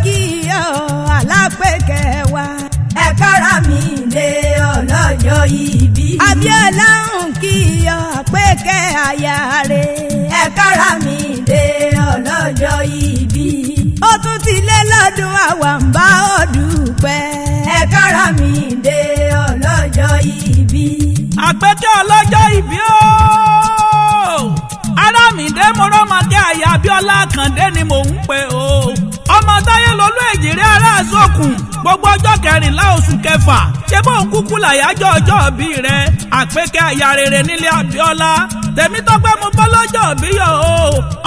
kí ọ alápẹ̀kẹ́ wa. Ẹ kára mi lé ọlọ́jọ́ ìbí. Abíọ́lá ń kí ọ àpèkẹ́ aya rẹ̀. Ẹ kára mi lé ọlọ́jọ́ ìbí. Ó tún ti lé lọ́dún, àwa ń bá ọ dúpẹ́. Ẹ kára mi lé ọlọ́jọ́ ìbí. Àpèkẹ́ ọlọ́jọ́ ìbí o, Arámìdé Mọ́rọ́mọkẹ́ àyà Abíọ́lá Àkàndé ni mò ń pè o. Ọmọ Táyé Lolú Èjìrè ará Àsokùn, gbogbo ọjọ́ 14 oṣù kẹfà, ṣé bóun kúkú làyájọ́ ọjọ́ ìbí rẹ? Àpèkẹ́ àyà rere nílé Abíọ́lá, Tèmítọ́pẹ́, mo bọ́ lọ́jọ́ ìbí yọ o.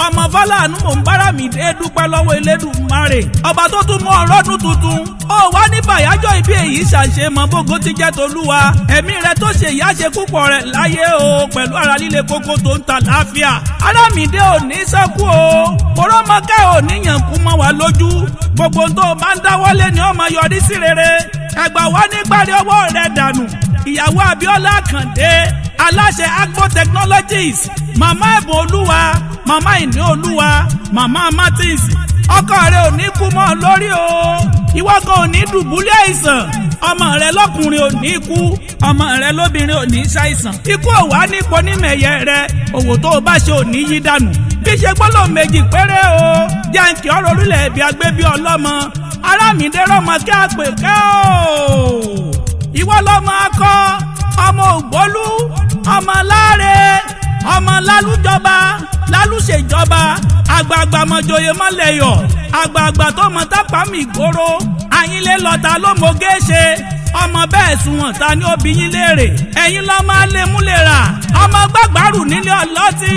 Ọmọ Fọláàánú, mò ń bára mi dé dúpẹ́ lọ́wọ́ Elédùmarè, ọba tó tún mú ọlọ́dún tuntun. Ó wá ní bàyájọ́ ìbí èyí ṣàṣemọ bógo ti jẹ́ tolúwa. Ẹ̀mí rẹ tó ṣe ìyá ṣe púpọ̀ rẹ̀ láyé o, pẹ̀lú ara líle kókó tó ń ta láàfíà. Arámìdé ò ní sẹ́kù o, Kòrómọkẹ́ ò níyànkú mọ́ wa lójú. Gbogbo tó o bá ń dáwọ́lé ni ó máa yọrí sí rere. Ẹgbà wá nígbàrí ọwọ́ rẹ̀ dànù. Ìyàwó Abíọ́lá Àkàndé, aláṣẹ Agbo Technologies, màmá Ẹ̀bùn Olúwa, màmá Ìní Olúwa, màmá Martins, ọkọ rẹ ò ní kú mọ́ lórí o. Ìwọ kan ò ní dùbúlẹ̀ àìsàn. Ọmọ rẹ lọ́kùnrin ò ní kú, ọmọ rẹ lóbìnrin ò ní ṣàìsàn. Ikú ò wá nípo nímẹ̀yẹ rẹ. Òwò tó o bá ṣe ò ní yí dànù. Bí ṣe gbọ́dọ̀ méjì péré o, jẹ́ǹkì ọ̀rọ̀ orílẹ̀ èdè agbébí ọlọ́mọ Arámìdé rọ́mọ kí a pè kẹ́ o. Ìwọ lọ́mọ akọ, ọmọ ògbólú, ọmọ láre, ọmọ lálùjọba, lálùṣèjọba, àgbààgbà mọ̀jòyè mọ̀lẹ́yọ̀, àgbààgbà tó mọ tápá mi gbòòrò àyínlé lọ́ta ló mọ̀gé ṣe ọmọ bẹ́ẹ̀ sunwọ̀n. Ta ni ó bí yín léèrè? Ẹ̀yin lọ́ máa lè mú lè rà, ọmọ gbàgbárù nílé ọlọ́tí.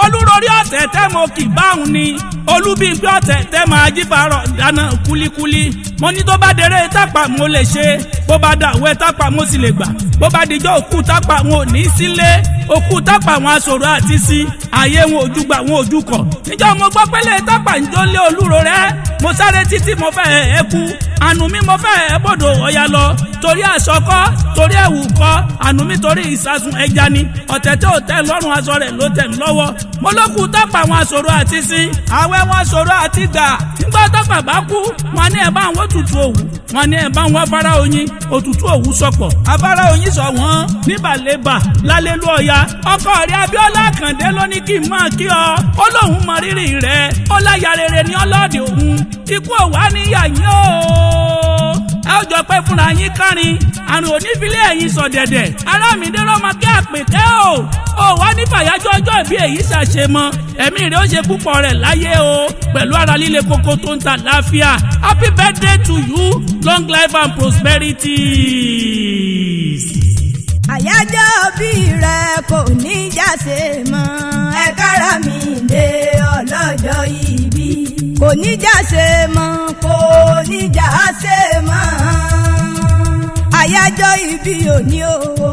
Olúrorí ọ̀tẹ̀ tẹ́ mo kì báhùn ni Olúbíńpé ọ̀tẹ̀ tẹ́ máa jí fàárọ̀ dáná kúlíkúlí. Mo ní tó bá dèrè tápà mo lè ṣe, bó bá dàwẹ́ tápà mo sì lè gbà, bó bá dijọ́ òkú tápà wọn ò ní sílé. Òkú tápà wọn aṣòro àti sí ayé wọn ojúgbà wọn ojúkọ. Níjọ́ mo gbọ́ pélé tápà ń jólé olúro rẹ, mo sáré títí mo fẹ́ ẹ kú àánú mi, mo fẹ́ ẹ bọ́dọ̀ ọ̀ya lọ, torí aṣọ kọ́, torí ẹ̀wù kọ́, àánú mi torí ìsasùn ẹja ni. Ọ̀tẹ̀ tí ò tẹ́ lọ́rùn, aṣọ rẹ̀ ló tẹ̀ ń lọ́wọ́. Mo ló kú tápà wọn aṣòro àti sí àwẹ̀ wọn aṣòro àti gbà. Nígbà tápà bá kú, wọn ní ẹ̀ bá àwọn òtútù òwú, wọn ní ẹ̀ bá wọn afárá oyin. Òtútù òwú sọpọ̀, afárá oyin sọ wọ́n níbàlẹ́bà lálẹ́lú ọ̀ya. Ọkọ rẹ̀ Abíọ́lá Àkàndé ló ní kí n máa kí ọ. Ó lóun mọ rírì rẹ̀, ó láya rere ní ọlọ́ọ̀dẹ òun. Ikú òwá níyà yín o, ẹ ó jọ pé fúnra yín kárin. Àrùn onífilé ẹ̀yìn sọ̀dẹ̀dẹ̀. Arámìdé Rọ́mọkẹ́ àpèkẹ́ o, ò wá ní fàyájọ́ ọjọ́ ìbí èyí ṣàṣemọ. Ẹ̀mí rẹ̀ ó ṣe púpọ̀ rẹ̀ láyé o, pẹ̀lú ara líle koko tó ń ta láfíà. Happy birthday to you, long life and prosperity. Àyájọ́ bí rẹ kò ní jáse mọ́. Ẹ kára mi lé ọlọ́jọ́ ìbí. Kò ní jáse mọ́. Kò ní jáse mọ́. Àyájọ́ ìbí òní o. Kò